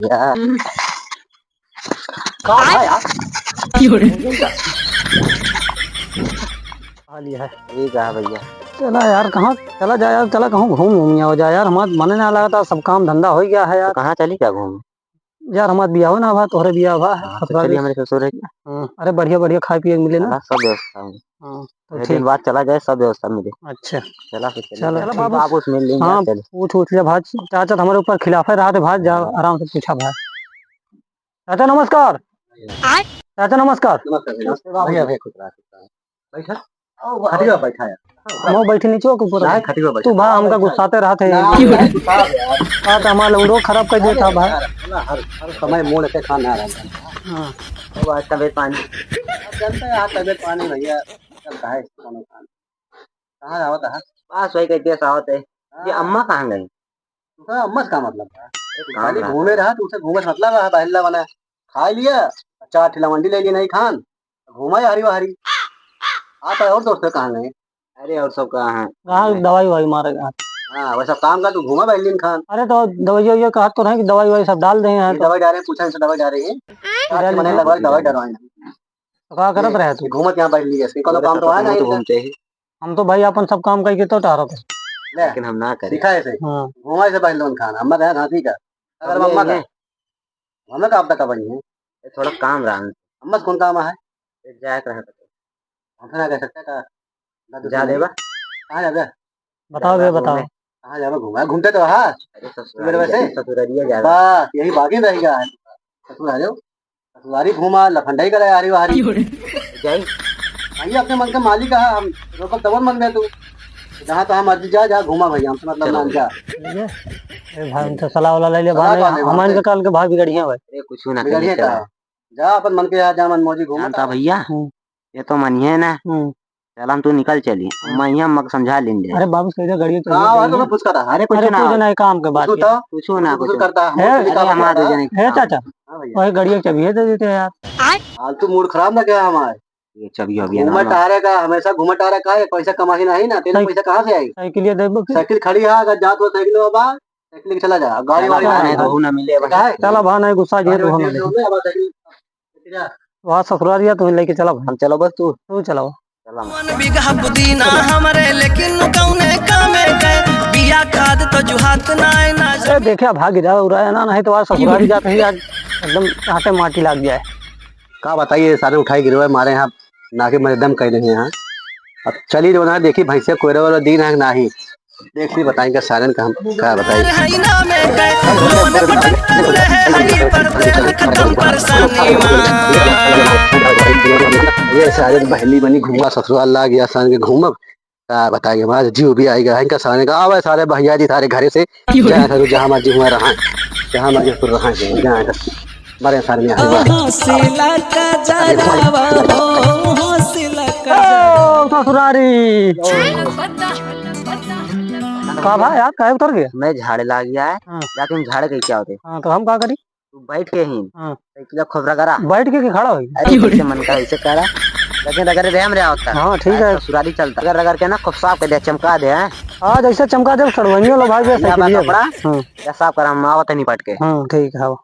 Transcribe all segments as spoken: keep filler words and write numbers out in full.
यार। का है यार? क्यों रे? हाल ये है। ठीक है भैया। चला यार, कहाँ चला जाए यार, चला कहूँ घूम घूम आओ जाए यार, हमार मने ना लगा था, सब काम धंधा हो गया है यार। तो कहाँ चली क्या घूम? यार, हमार बियाह ना भा, तोहरे बियाह भा, हाँ, तो ससुराल चलिए भी। हमारे ससुर है क्या? हाँ, अरे बढ़िया बढ़िया खाए पिए के मिले ना। हाँ, सब व्यवस्था है। हाँ, तो एक दिन ठीक। बाद चला जाए, सब व्यवस्था मिले। अच्छा। चला फिर चलिए। चलो, चलो ठीक बाबू। बाबू से मिल लेंगे, हाँ, चल। पूछ, पूछ ले भाई, चाचा तो हमारे ऊपर खिलाफे रहा थे भाई, जा हाँ। आराम से पूछा भाई। चाचा नमस्कार। आय। चाचा नमस्कार। नमस्कार भैया। नमस्कार भैया, भैया, खुश रहा, खुश रहा। बैठा। ओ, खटिया बैठा है। हम बैठे नीचे को पूरा। नहीं, खटिया बैठा। तू भा हमका गुस्साते रहत है। ना, ना, गुस्सा है यार। बात हमारा लौंडो खराब कर देता अरे भाई। यार, ना, हर, हर समय मूड से खाना आ रहा है। हाँ। अब आज तबीयत पानी। अब चलते हैं यार, तबीयत पानी भैया, चलता है, खाना खाना। कहाँ आवत है? बस वही कहते हैं, आवत है। ये हाँ। अम्मा कहाँ गई? तोहरा अम्मा से का मतलब बा? एक काम खाली रहा घूमे था। रहा, तुमसे घूमे से मतलब रहा, बहला बना। खा लिया, चार ठेला मंडी ले लिए नहीं खान, घूमा हरी हरी। आता है और दोस्त कहाँ गए? अरे और सब कहाँ है? कहाँ दवाई वाई मारेगा? हाँ, वैसा काम का तू घूमा बहलिन खान। अरे तो दवाई ववाई कहा तो रहे कि दवाई वाई सब डाल दे हैं ये तो। दवाई डाले, पूछा इनसे दवाई डाले हैं। चार डाल ठेला मंडी दे। लगवा दवाई डलवाए हैं। तो का करत ये, रहे तू? ये घूमत यहाँ बैठ लिया, इसके कोनो अरे काम तो तो है हम नहीं तो इनका। घूमते ही। हम तो भाई अपन सब काम करके तो टहरत है। ले, लेकिन हम ना करें। दिखा ऐसे। हाँ। घूमा ऐसे बैठ लोन खान, अम्मा कहे घासी का। अगर हम अम्मा ले का। हमें का अब तक बनी है? ये थोड़ा काम रहा। अम्मा से कौन काम है? ये जाए के रहा था। हमसे ना कह सकते का? ना जा दूसरे देबा। कहाँ जाबे? बताओ जाबा बे, बताओ। घूमे। कहाँ जाबा घूमा? घूमते तो रहा। अरे ससुरारी सुबह वैसे? जा, ससुरारिया जा। बस, यही बाकी रह गया है। ससुर आ जाओ। ससुरारी घूमा, लफंडाई करे, आरी वारी। क्यों रे? जाई। हाँ, ये अपने मन के मालिक है, हम रोकब तब मन में तू। जहाँ तहाँ मर्जी जा, जा घूमा भैया, हमसे मतलब चलो ना भैया। जा। ठीक है? ए भाई, हमसे सलाह वाला ले ले, सलाह भाई, कौन है, हमारे हमसे? इनका काल के भाई बिगड़िया भाई। अरे कुछ ना बिगड़िया करिए, का? चलो। जा अपन मन के यहाँ, जा मन मौजी घूमा जानता का? भैया, हम्म। ये तो मनिए ना। हम्म। चल हम तू निकल चली। हम्म। मैं यहाँ मग समझा लेंगे। अरे बाबू, सीधा गाड़ी चल हाँ, रही भाई, है। तुम्हें पूछ कर रहा। अरे कुछ अरे ना कुछ हो। नहीं, काम के बात कुछ है। तो, कुछ ना, कुछ कुछ। करता है, हम है? कुछ नहीं अरे काम हमारे करता दो है। जने है काम। चाचा, हाँ भैया। वही गाड़िया के चाबी है, दे देते हैं यार। फालतू मूड खराब ना क्या हमारे? ये चाबी अभी घूमत ना। आ रहे का, हमेशा घूमत आ रहे का, ये पैसा कमाही नहीं ना, तेरे साइकिल, पैसा कहाँ से आई? साइकिलिया देबो फिर? साइकिल खड़ी है, अगर जात हो साइकिल में बा, साइकिल लेके चला जा, गाड़ी चला वाड़ी जा। ना नहीं, बहू ना मिले बस। है? चला भा, नहीं गुस्सा जे गाड़ी तो वाड़ी हम लेके लेके। चला जा, बस साइकिल लेके जा। वहाँ ससुराल या तुम्हें लेके चला भाई। हम चलो बस तू। तू चलाओ। चला। मन बिगहा पुदीना हमरे, लेकिन कौने कामे के, बिया खाद तो जुहात नाय ना। अरे देखिया भाग गिरा उराया ना, नहीं तो आज ससुराल जाते ही आज एकदम आटे माटी लाग जाए। का बताइए, सारे उठाई गिरवाए मारे हैं, ना के मरे दम कह रहे हैं। अब चली जो ना, देखी भैंसे कोयरे वाला दिन है कि नाही। देख ली बताएंगे सारन का, हम का बताई। ये सारन बहली बनी घूमा ससुराल लाग गया, सारन के घूमब। का बताई, हमारा जीव भी आएगा इनका सारे का। आवे सारे भैया जी सारे घरे से, जाए सारे जहाँ मर्जी हुआ रहा, जहाँ मर्जी हुआ रहा, जाए सारे। बड़े सारे में आए हुआ। हौसला का जरावा हो, हौसला का ओ, ससुरारी। का भाई यार, काहे उतर गया? मैं झाड़े लाग गया है। हाँ। जाके हम झाड़े कहीं क्या होते? हाँ, तो हम का करी? तू बैठ के ही हाँ। साइकिल खोबरा करा। बैठ के कि खड़ा होई? अरे, जैसे मन का वैसे करा। लेकिन रगड़े रे हमरे आवता। हाँ, ठीक है। ससुरारी चलता। रगड़ रगड़ के ना खूब साफ कर दे, चमका दे, हैं? हाँ, जैसे चमका दे, सड़वइनियो लो भाई, ये या साइकिल बा ये कपड़ा, हाँ। या साफ करा, हम आवत नहीं पट के। हाँ, ठीक है, हाँ। ओ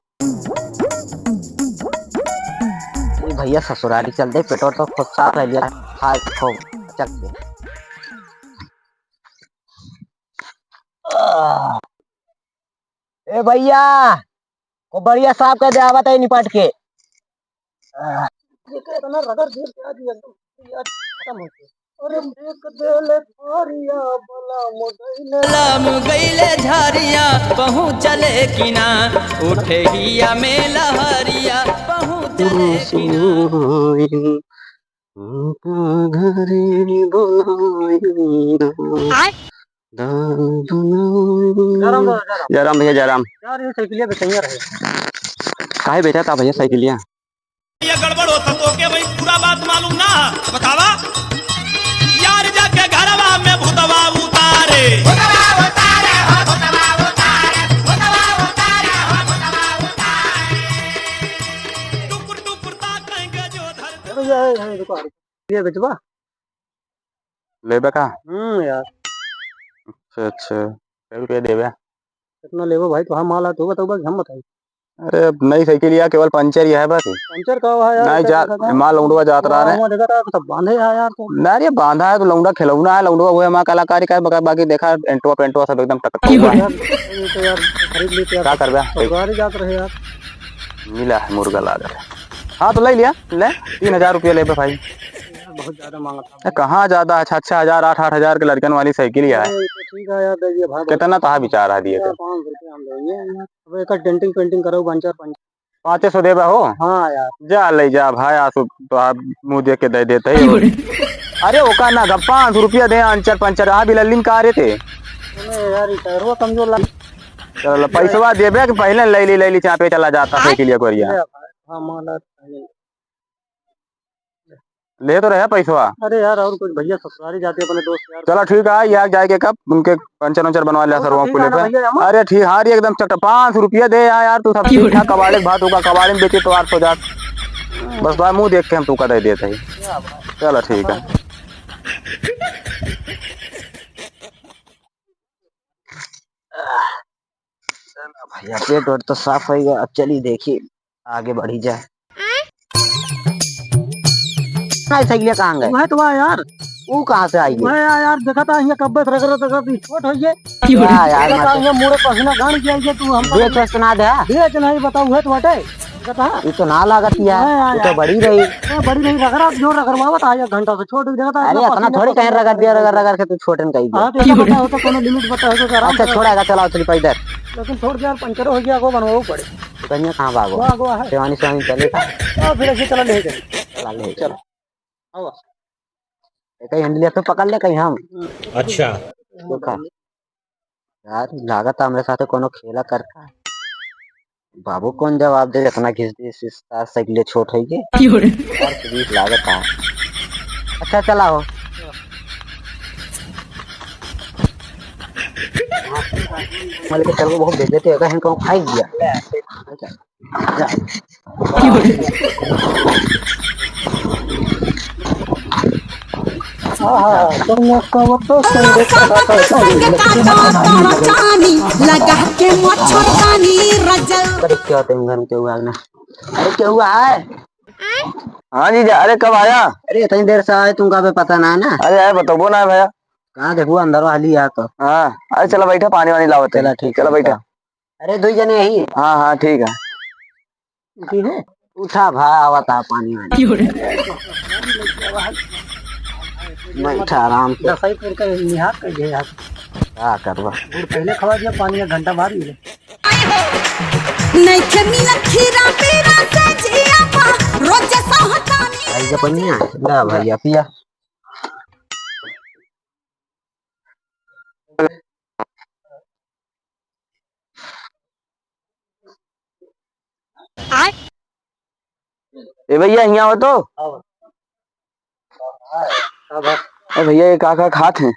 भैया, ससुरारी चलते, पेट्रोल तो खूब साफ है लिया, खा खूब चक दे। ए भैया, को बढ़िया साफ कर दे, आवत है निपट के। ये तो इतना रगड़ दिया क्या जी, एकदम यार खत्म हो गया। अरे फेंक दे ले थारिया, बलम गइले। बलम गइले झारिया, पहुँचले कि ना, उठे हिया में लहरिया, पहुँचले कि ना। उनका घरे बोलाइना। आय। दादा। जयराम दादा, जयराम। जयराम भैया, जयराम। यार, ये साइकिलिया बेचैया रहे। काहे बेचा था भैया साइकिलिया? ये गड़बड़ होता तो के भाई पूरा बात मालूम ना है। बतावा। यार जाके घरवा में भूतवा उतारे। भूतवा उतारे, हो भूतवा उतारे, भूतवा उतारे, हो भूतवा उतारे। टुकुर टुकुर ताकेंगे जो धरती। अरे यार, यार, रुको, रुको। ये बेचबा? लेबे का? हम्म, यार। अच्छा, अच्छा। कै रुपया देबे? कितना लेबो भाई? तो हम माल आ, तू बताओ, बस हम बताई। अरे, नई साइकिल या, केवल पंचर ही है बस। पंचर का हुआ यार, नहीं, इधर जा, देखा था। माँ लौंडवा जात रहा हाँ, है। वहाँ देखा था, सब बांधे है यार तो। ना रे, बांधा है तो लौंडा खिलौना है, लौंडवा वो है माँ कलाकारी का, बका-, बाकी देखा, एंटवा पेंटवा सब एकदम टकटक हुआ है। यार, ये तो यार, खरीद लेते यार, का करबे? ससुरारी जात रहे यार। मिला है मुर्गा लागत है। हाँ, तो ले लिया, ले, तीन हजार रुपया लेबे भाई। यार, बहुत ज्यादा मांगत है। ए, कहाँ ज्यादा है, छः, छः हजार, आठ, आठ हजार के लड़कन वाली साइकिल ही है। अरे, तो ठीक है यार, दे दिए भाई। कितना तहा विचार है दिए यार, के? पाँच सौ रुपया हम देंगे यार। अब एक डेंटिंग पेंटिंग करो, पंचर पंचर। पाँचे सौ देबा हो? हाँ यार। जा ले जा भाई, आंसू तो आप मुंह देख के दे देते ही हो। अरे ओका ना, गप पाँच सौ रुपया दे, अंचर पंचर, आ बिलल्लिन का रे थे? अरे यार, ई टायरवा कमजोर लग। चलो, पैसवा देबे कि पहले ले ली, ले ली, चापे चला जाता आय। साइकिल या कोरिया। ले भाई, हाँ, माला पहले। ले तो रहे पैसवा। अरे यार, और कुछ भैया ससुरारी जाते अपने दोस्त यार। चलो ठीक है, यार जाए के कब उनके पंचर उंचर बनवा लिया हाँ, सरवा ठीक कुले है ना पे। भैया, हम अरे ठीक, हाँ रे, एकदम चट, पाँच सौ रुपया दे यार, यार तू सब ठीक ठाक कबाड़े के भात होगा, कबाड़े में बेचे तो आठ सौ हजार। बस भाई मुंह देख के हम तू का दे देते ही। चलो ठीक है। चलो भैया, पेट वेट तो साफ होइगा, अब चली देखी आगे बढ़ी जाए। नहीं, साइकिल कहाँ गए? वह तो हुआ यार। वो कहाँ से आई? वह यार, यार, देखा था, ये कब्बे से रगड़, रगड़, रगड़, छोट हो गए। क्या यार, देखा था, मतलब ये मुड़े पसीना गाड़ के आई है तू, हम बेच वेच तो ना दे, हाँ? बेच नहीं, बताओ, वह तो बटे। ये तो ना लागत ही है, हाँ, हाँ, ये तो यार। बड़ी रही। हाँ, बड़ी रही, रगड़ा, जो रगड़वावत है, एक घंटा से छोड़ देता है, अरे, इतना इतना पसीना, थोड़ी कहीं पसीना रगड़ दिया, रगड़, रगड़ के तू छोटन कही दिया। हाँ, तो ऐसा बताओ, तो कोनो limit बताओ, तो आराम अच्छा, से। छोड़ा, चलाओ, चली पैदल। लेकिन छोड़ दिया, पंचर हो गया, को बनवाओ पड़े। दुकानिया कहाँ बा, वो? वहाँ, वहाँ है। सेवानी, सेवानी चले। हाँ, फिर ऐसे चला ले चले। चला ले चलो। चलो। आओ। एक ही handle तो पकड़ ले कहीं हम। अच्छा। देखा। यार, लागत हमरे साथे कोनो खेला करता है। बाबू कौन जवाब दे, इतना घिस दी, इस, इस तार साइकिल छोट है ये। क्यों रे? यार, पुलिस लागत है। अच्छा, चला हो। मैं लेके चल, वो बहुत बेइज्जती है, कहीं कहूँ खाई गया। अरे, क्या होते हैं घर में, क्या हुआ ना? अरे, क्या हुआ है? हाँ जीजा, अरे, कब आया? अरे, इतनी देर से आए, तुमका अबे पता ना है ना? अरे, आए, बताबो ना है भैया। कहाँ देखो, अंदर वाली आ तो। हाँ, अरे, चला बैठा, पानी वानी लावत है। चला, ठीक चला है, बैठा। अरे, दो जने यही। हाँ, हाँ, ठीक है। उठी हो? उठा भा, आवत है पानी वानी। बैठा आराम से। दसाईपुर का निहार कर गए यार। का करबा? गुड़ पहले खवा दिया, पानी एक घंटा बाद मिले। नइखे मिलत खीरा पीरा से जिया पा, रोज सहतानी। आई जा पनिया, ला भैया पिया। ए भैया, हियाँ हो तो। अब ए भैया, ये का का खात हैं?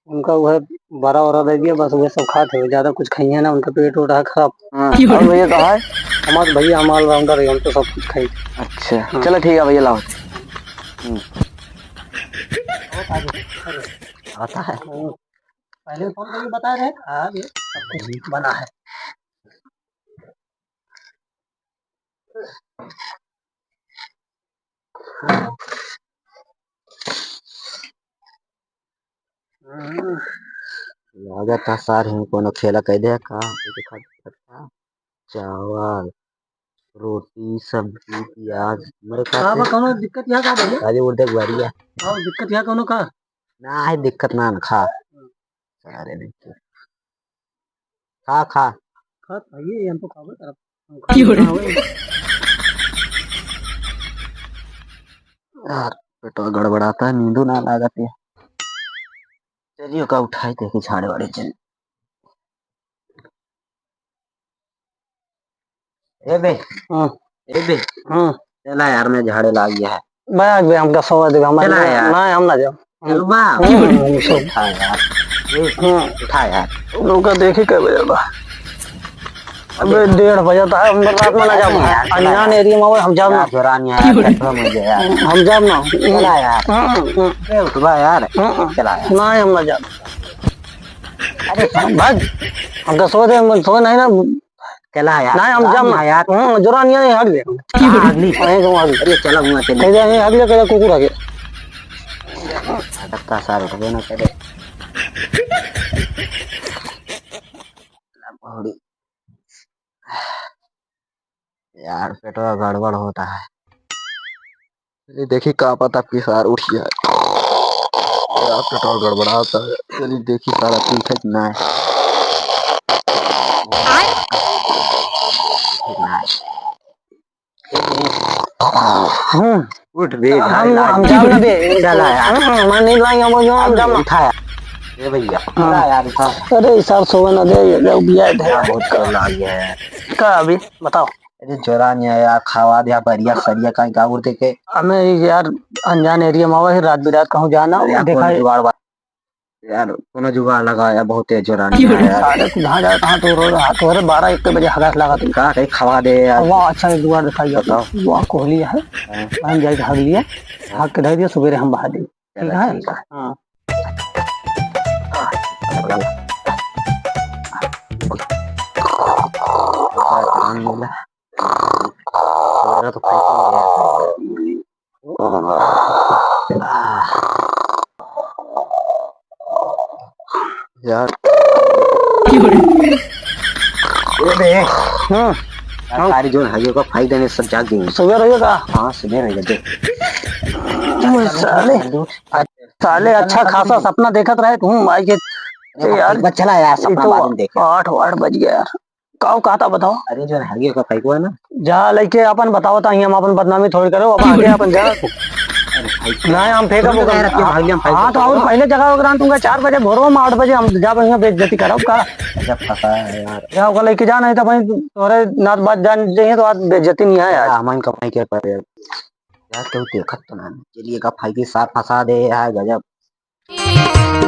उनका वह बरा वरा दे दिया, बस वह सब खात है, ज्यादा कुछ खाइए ना, उनका पेट वेट है खराब। हाँ, और भैया कहा है? हमारे भैया हम all rounder है, हम तो सब कुछ खाई। अच्छा, हाँ। चलो ठीक है भैया, लाओ। हम्म। आता है। पहले फोन करके बता रहे, हाँ, ये सब कुछ बना है। लागत है सार ही कोनो खेला कह दे का, देखा, देखा, चावल, रोटी, सब्जी, प्याज, मेरे का का बा, कौनो दिक्कत यहाँ का भैया? अरे वो देख बढ़िया। हाँ, दिक्कत यहाँ कौनो का? ना है, दिक्कत ना, ना खा। सारे नहीं। खा, खा। खा, खाइए, हम तो खाबे करब। हम खा क्यों रे? खाबे। यार, पेटवा गड़बड़ाता है, नींदू ना लागत है। चलिए, का उठाई, देखी झाड़े वाड़े चल। ए बे। हाँ। ए बे। हाँ। चला यार, मैं झाड़े लाग गया है। भाग बे, हमका सोवा देबे, हम चला ना, यार। ना, हम ना जाओ। चल बा। हम्म, हम सब। उठा यार। हाँ। उठा यार। लोग का देखी कै बजे बा। अबे डेढ़ बजे तक हम रात में ना जाओ। अरे यार, चला अनजान यार। area में आवे, हम जाओ ना। यार, जोरान यार, यार, चल, हम जाओ ना। चला यार। हाँ, हाँ। ए, उठबा यार। हाँ, हाँ। चला यार। ना, हम ना जाओ। अरे भाग। हमका सो दे, हम सो नहीं ना। चला यार, नहीं, हम जोरान जम है यार। हाँ, जोरान ये नहीं, हग ले। हाँ, हग ली। अरे, गाँव हग ले। अरे, चला हुआ चले। कह दे, ये हग ले, कह दे, कुकुर हगे। हगत का सार उठबे ना करे। यार, पेटवा गड़बड़ होता है। चलिए देखी, का पता पिसार उठ जाए। यार, पेटवा गड़बड़ाता है। चलिए देखी, सारा ठीक है कि ना। हम्म। उठ बे, हम, हम जाओ ना बे। चला यार। हम्म, हम नहीं लाएंगे, हम जो हम जाओ ना। उठाया। ए भैया, हाँ। उठा यार, उठा। अरे, सर, सोवे ना दे, ये लोग भी आए थे। बहुत कर लाग गया है। का अभी? बताओ। अरे जोरा नहीं आया, खावा दिया, बढ़िया सरिया का गाउर देखे। हमें ये यार अनजान एरिया में आवा है, रात बिरात कहूँ जाना, अरे यार, देखा कोनो है। जुगाड़ बा-, यार, कोनो जुगाड़ लगा यार, बहुत तेज जोरा नहीं आया यार। सारे तू कहाँ जाए, कहाँ तो रो रहा, तो अरे बारह एक बजे हगास लगा तू। का कहीं खावा दे यार। वाह, अच्छा एक जुगाड़ दिखाई बताओ। वाह, कोहली है। हाँ। हम जाए भाग लिया, हाँ। भाग के धर दिया, सुबेरे हम बहा दे। ठीक चला, है? ठीक है। हाँ। यार। ए बे। हाँ। यार, सारी जोन हइयो का फाई देने सब जाग गई। सुबह रहियो का? हाँ, सुबह रहियो, देख। ओए साले, साले अच्छा खासा सपना देखत रहे तू, आई के। अरे, ए यार, बस चला यार, ये सपना तो बाद में देखे। आठ, आठ बज गया यार। का कहता बताओ? अरे, जो हइयो का फाई को है ना। जा लेके अपन बताओ, ता हम अपन बदनामी थोड़ी करो, अब आगे अपन जा। अरे भाई, नहीं, हम फेंका तुम तो वो कह रहे थे, भाई, हम फेंक हाँ, तो देते और हो। पहले जगह ओकरा तुमका चार बजे भोरो में आठ बजे हम जा बढ़िया बेइज्जती करब का? गजब फंसा है यार। जा ओकरा लेके जा, नहीं तो भाई तोरे नात बात जान जाइए तो आज बेइज्जती नहीं है यार। हाँ, हम कमाई के पर यार। यार, क्यों देखत तो ना? चलिए का भाई के साथ फंसा दे यार, गजब।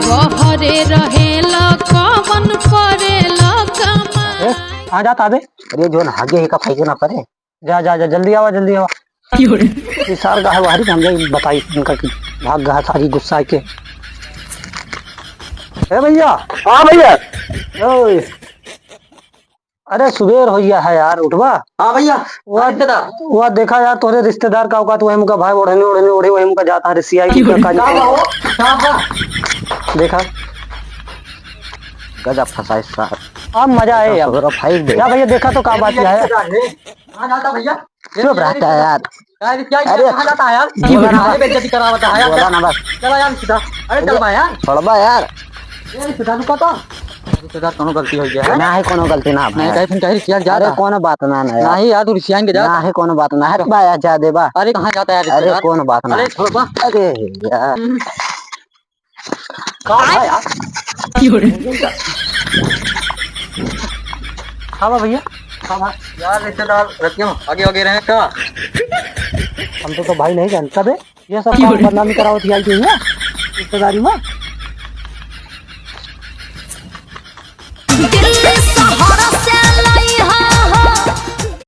बहरे रहेला कवन करेला कमाई। ए, कहाँ जाता अबे? अरे, जो ना हगे है का भाई के ना परे। जा, जा, जा, जल्दी आवा, जल्दी आवा। क्यों रे? ये सार का है बाहरी, हम जाई बताई इनका कि भाग गया सारी गुस्सा के। ए भैया। हाँ भैया। ओए। अरे सुबेर होइया है यार, उठबा। हाँ भैया। वह, हाँ रिश्तेदार। वह देखा यार, तोरे रिश्तेदार का औकात, वही मुका भाई ओढ़नी ओढ़नी ओढ़े, वही मुका जाता है रिसियाई का काज। का बा हो? का बा? देखा। गजब फंसा है सार। अब मजा आए यार। सुबेर भाई दे। या भैया देखा तो का बात है। कहाँ जाता भैया? चुप रहता है यार। अरे क्या, अरे, कहाँ जाता है यार? बोला ना बस। बेइज्जती करावता है यार। बोला ना बस। चला यार सीधा। अरे चल बा यार। छोड़बा यार। ए, रिश्तेदार रुका तो। रिश्तेदार कोनो गलती हो गया है। ना है कोनो गलती ना नहीं, भाई। कहीं तुम कहीं रिसिया अरे जाता। कोनो बात ना, ना यार। नहीं यार, तू रिसिया के जा। ना है कोनो बात ना है, बा यार, जा दे बा। अरे कहाँ जाता है अरे रिश्तेदार? कोनो बात ना। अरे छोड़ बा। अरे यार। हम्म। का भाई यार? हाँ बा भैया। हाँ बा। यार रिश्तेदार रतिया आगे आगे रहे का? हम तो, तो भाई नहीं जानता बे। ये सब काम बदनामी करावत ही आई गई है रिश्तेदारी में।